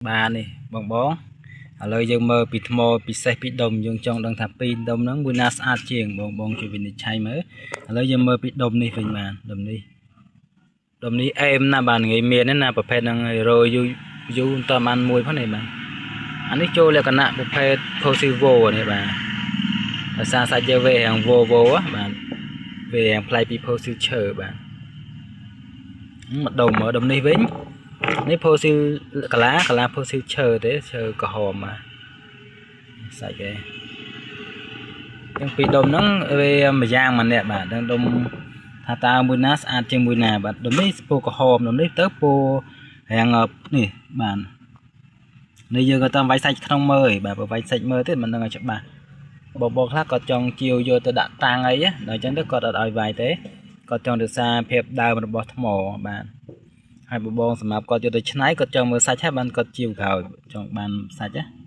បាទនេះបងបងឥឡូវយើងមើលពីថ្មពិសេសពីដុំយើងចង់ដឹងថាពីរដុំហ្នឹងមួយណាស្អាតជាងបងបងជួយវិនិច្ឆ័យមើលឥឡូវយើងមើលពីដុំនេះវិញបាទដុំនេះដុំនេះអេមណាស់បាទងាយមានទេណាប្រភេទហ្នឹងរយូរយូរមិនតបានមួយផងនេះបាទអានេះចូលលក្ខណៈប្រភេទ Posivo នេះបាទដោយសារសាច់យើងវារាងវវបាទវារាងប្លែកពី Posive ឈើបាទមកដុំមើលដុំនេះវិញនេះ Posive កាឡាកាឡា Posive ឈើទេឈើក្រហមបាទសាច់គេទាំងពីរដុំហ្នឹងវាមួយយ៉ាងម្នាក់បាទទាំងដុំថាតើមួយណាស្អាតជាងមួយណាបាទដុំនេះពណ៌ក្រហមដុំនេះទៅពណ៌រាងនេះបាទនេះយើងក៏តាមវាយសាច់ក្នុងមើលឯងបាទបើវាយសាច់មើលទៀតមិនដឹងឲ្យច្បាស់បងបងខ្លះគាត់ចង់ជាវយកទៅដាក់តាំងអីណាដល់អញ្ចឹងទៅគាត់អត់ឲ្យវាយទេគាត់ចង់រក្សាភាពដើមរបស់ថ្មបាទហើយបបងសម្រាប់គាត់យកទៅឆ្នៃគាត់ចង់មើលសាច់ហើយបានគាត់ជាវក្រោយចង់បានសាច់ណា។